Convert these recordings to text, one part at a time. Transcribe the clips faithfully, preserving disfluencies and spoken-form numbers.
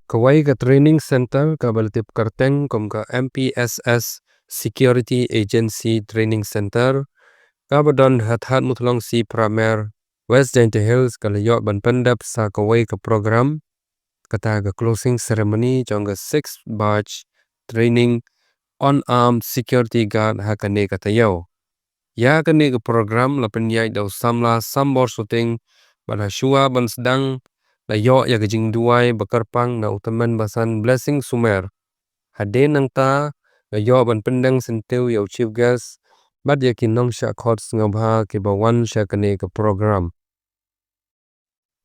Kawei ka training center kaba la tip kyrteng kum ka M P S S Security Agency Training Center, kaba don ha Thadmuthlong C Pramer, West Jaintia Hills, ka la ïoh ban pyndep sa kawei ka program, kata ka closing ceremony jong ka sixth batch training on armed security guard ha kane ka taïew. Ïa kane ka program la pynïaid da u samla Sambor Suting, bad ha shuwa ban sdang la ïoh ïa ka jingduwai ba kyrpang na u tymmen basan Blessing Sumer. Hadien nangta la ïoh ban pyndeng syntiew ïa u chief guest bad ïa ki nongshah khot sngewbha kiba wan sha kane ka program.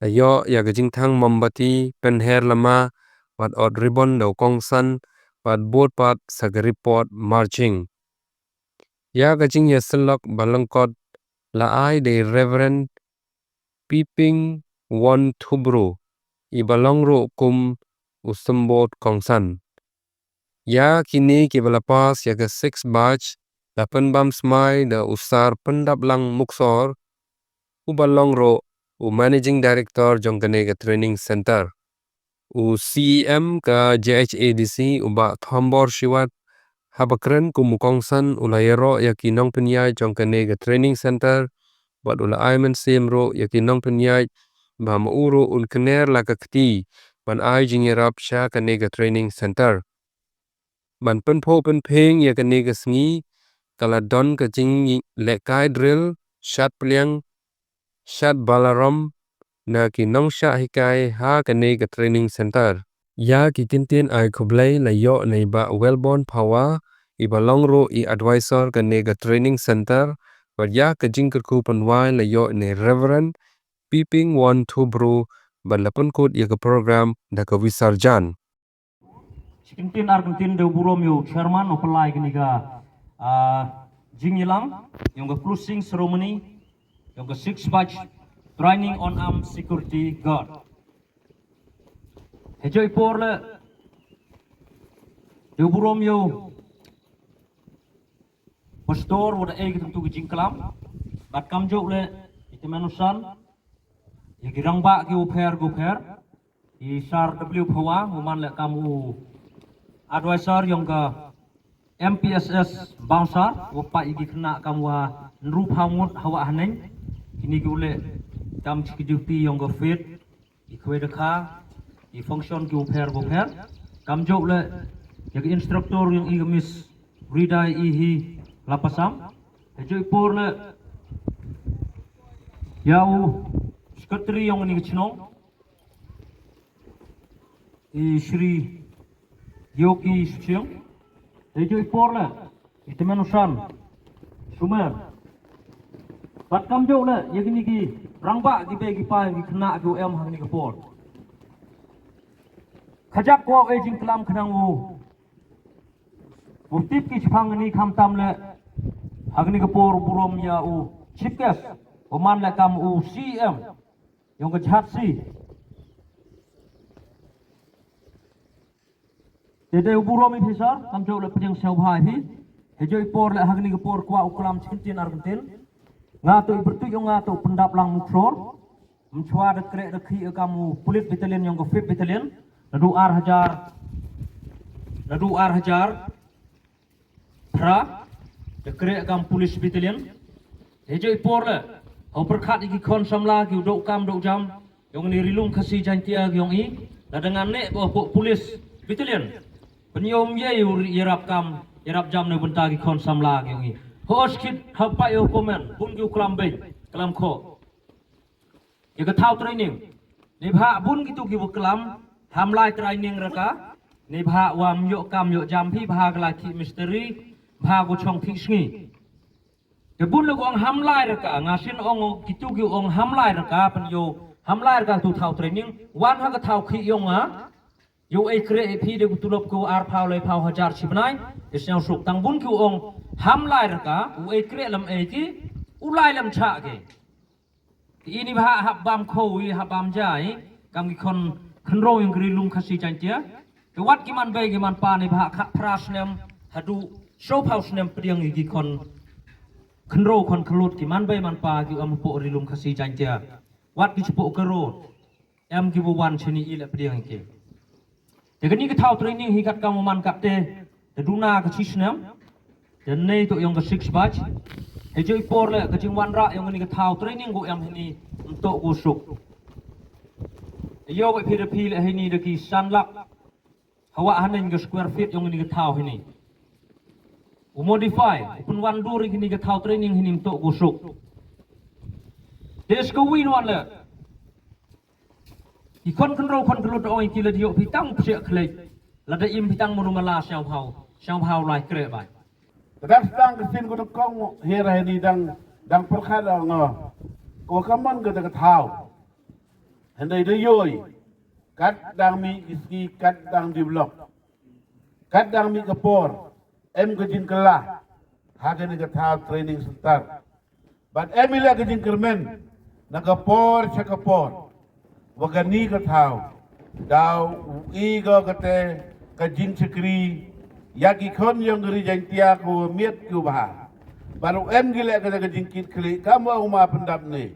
La ïoh ïa ka jingthang mombati, pynher lama bad ot ribbon da u kongsan bad bud pat sa ka report marching. Ïa ka jingïasyllok ba lyngkot la ai da i Reverend Piping Won Thubru, iba long ruh kum u symbud kongsan. Ïa kine kiba la pass ïa ka sixth batch la pynbam smai da u Sar Pyndaplang Muksor, uba long ruh u Managing Director jong kane ka training center. U C E M ka J H A D C, u Bah Thombor Shiwat, haba kren kum u kongsan, u la ïaroh ïa ki nongpynïaid jong kane ka training center bad u la ai mynsiem ruh ïa ki nongpynïaid ba ma u ruh un kner la ka kti ban ai jingïarap sha kane ka training center. Ban pynphuh pynphieng ïa kane ka sngi, ka la don ka jinglehkai drill shad pliang shad balaram na ki nongshah hikai ha kane ka training center. Ïa ki kyntien ai khublei la ïoh na i Bah Wellborn Phawa, iba long ruh i advisor kane ka training center, bad ïa ka jingkyrkhu pynwai la ïoh na i Reverend Piping Won Thubru, bad la pynkut ïa ka program da ka Wisarjan. Shi kyntien ar kyntien da u burom ïa u chairman u pynlai kane ka, ah, jingïalang, ïa ka closing ceremony, ïa ka sixth batch training on armed security guard. Hajoi por leh, da u burom ïa u pastor wat da ei ka tang tu ka jingklam, bad kamjooh leh, ïa ka manusan, ïa ki rangbah ki u pher ki u pher, i Sar W Phawa, u man leh kam u advisor ïong ka M P S S bouncer, u pat ïa ki khynnah kam wa nru phaw ngut hawa haneng, kini ki u leh kam chi ki duty ïong ka faith, i khwai da kha, i function ki u pher ki u pher, kamjooh leh, ïa ki instructor ïong i ka Miss Ridai i hi Lapasam, hajoi por leh, ïa u secretary ïong ni ka chnong, i Shri Yoki Suchiang, hajoi por leh, i tymmen u san, Sumer. Bad kamjooh leh, ïa kini ki rangbah ki bei ki pai ki khynnah ki u em ha kini ki por. Khajak ko e jingklam khnang u. U tip ki chipang ni khamtam leh, ha kini ki por burom ïa u chief guest, u man leh kam u C M. Ïong ka jhat si. Te dei u burom i phi sar, kamjooh leh pdiang sngewbha i phi. Hajoi por leh ha kini ki por kwah u klam chi kyntien ar kyntien. Nga to i pyrtuit ïong nga to u Pyndaplang Muksor. Mchwa da kreh da khih kam u police battalion ïong ka fifth battalion. Naduh ar hajar. Naduh ar hajar. Phra, da kreh kam police battalion. Hajoi por leh, ha u pyrkhat ïa ki khon samla ki u doh kam doh jam, ïong ni Ri Lum Khasi Jaiñtia ïong i, lada ngan neh ko hapoh police battalion. Pynïoh ym ïa u ïarap kam, ïarap jam na bynta ki khon samla ïong i. Ho skit ha pa ïa u comment, bun ki u klam beiñ, klam khoh. Ïa ka thaw training. Neibhah bun kitu ki ba klam, ham lai training raka. Neibhah wa ym ïoh kam ïoh jam phi bha ka la ki mistri, bha ko chong phi sngi. Te bun le ko ong ham lai raka, nga sien ong kitu ki ong ham lai raka, pynïoh ham lai raka tu thaw training, wan ha ka thaw ki ïong nga, ïoh ei kreh ei phi de ko tulop ko ar phaw lai phaw hajar chi bnai, te sñiaw suk tang bun ki ong ham lai raka, u ei kreh lam ei ki, u lai lam chah ki. Ki ini bha hap bam kho i hap bam ja i, kam ki khon khynroo ïong ka Ri Lum Khasi Jaiñtia. Ki wat ki man bei ki man pa ni bha khat phra snem, haduh soo phaw snem pdiang i ki khon khynroo khon khlut ki man bei man pa ki u em hapoh Ri Lum Khasi Jaiñtia. Wat ki chapoh ka road. Em ki ba wan chini i leh pdiang i ki. Te kani ka thaw training hi kat ka mo man kat te, te duna ka shi snem. Te nei to yong ka six batch. Te joi por le ka jingwanrah yong kani ka thaw training ko em hini, nto ko suk. Te yo ka phi da phi le hini da ki san lak. Hawa hanen ka square feet yong kani ka thaw hini. U modify, u pynwan dur kani ka thaw training hini, nto ko suk. Te ska win wan le. I khon kynrau khon kynlut ong ki la dio phi tang psiak khlej. Lada im phi tang munu mala siaw hau. Siaw hau lai kre bai. Ka dak stang ka sin ku kong hera heni dang, dang perkhat ong. Ko kamon ka dak thaw. Hendai da yoi. Kat dang mi iski kat dang develop. Kat dang mi ka por. Em ka jingkela. Ha kani ka thaw training center. Bad em ila ka jingkyrmen na ka por sha ka por. Wa kani ka thaw daw u i ka kate ka jingchakri ya ki khon yong ka ri Jaintia ko miet ko bha. Bad u em gila ka ka jingkit khlieh kam wa u ma pyndap ne.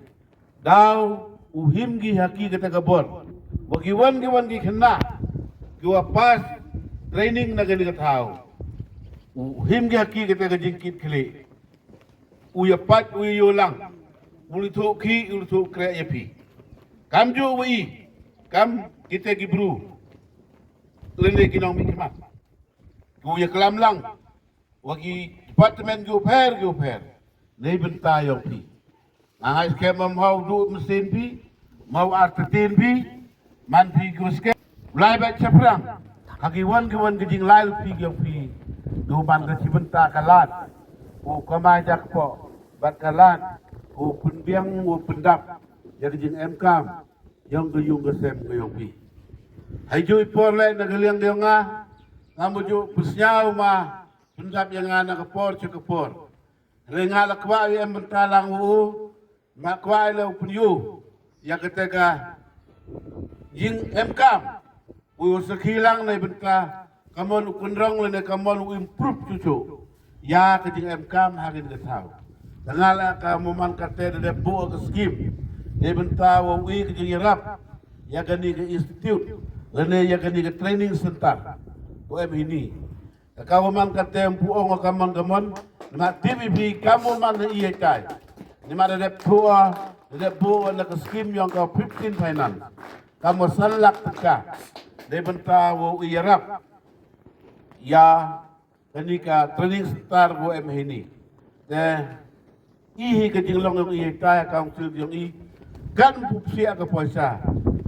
Daw u him gi ha ki kate ka bor. Wa ki wan ki wan ki khynnah ki wa pass training na kani ka thaw. U him gi ha ki kate ka jingkit khlieh. U ya pat u ya yolang. U li thok ki u li thok krek ya pi. Kam ju u i kam kita ki bru. Lende ki nong mi kemat. U ya kelam lang. Wa ki department ki u pher ki u pher. Nei benta yong pi. Nga ngai skem mam hau du mesin pi. Mau artetin pi. Man pi ki u skem. Lai ba chaprang. Ha ki wan ki wan ki jing lai pi ki u pi. Du man ka chibenta ka lad. U kamai jak po. Bat ka lad. U penbiang u pendap. Ya ki jing em kam. Yong ka yung ka sem ka yong pi. Hai ju i por le na ka liang ka yong nga. Nga mu ju pesnyau ma. Pendap ya nga na ka por cha ka por. Re nga la kwah yu em benta lang u. Ma kwah le u pynyu. Ya kate ka jing em kam. U sakhi lang ne benta. Kamon u kunrong le ne kamon u improve chuchu. Ya ka jing em kam ha kani ka thaw. Tanga la ka mo man kate da dep bu ka scheme. Ne benta wa u i ka jing yarap. Ya kani ka institute. Le ne ya kani ka training center. Ko em hini. Ka wa man ka tem pu ong ka man ka man. Ni ma T V B ka mo man na i tai. Ni ma da dep thua, da dep bu na ka scheme yong ka fifteen finance. Ka mo san lak taka. Dei benta wo i yarap. Ya, kani ka training center wo em hini. Te I hi ka jinglong yong i, ka council yong i. Kan pu psiah ka poisa.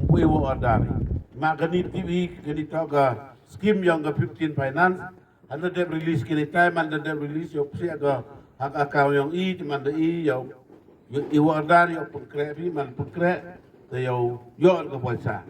Pu i wa order. Ma kani T V, kani tau ka scheme yong ka fifteen finance. Handa dep release kini tai man da dep release yo psiah ka hak account yong i, man da i yo. Yo i wa order yo pengkrek pi man pengkrek. Te yo yo ka poisa.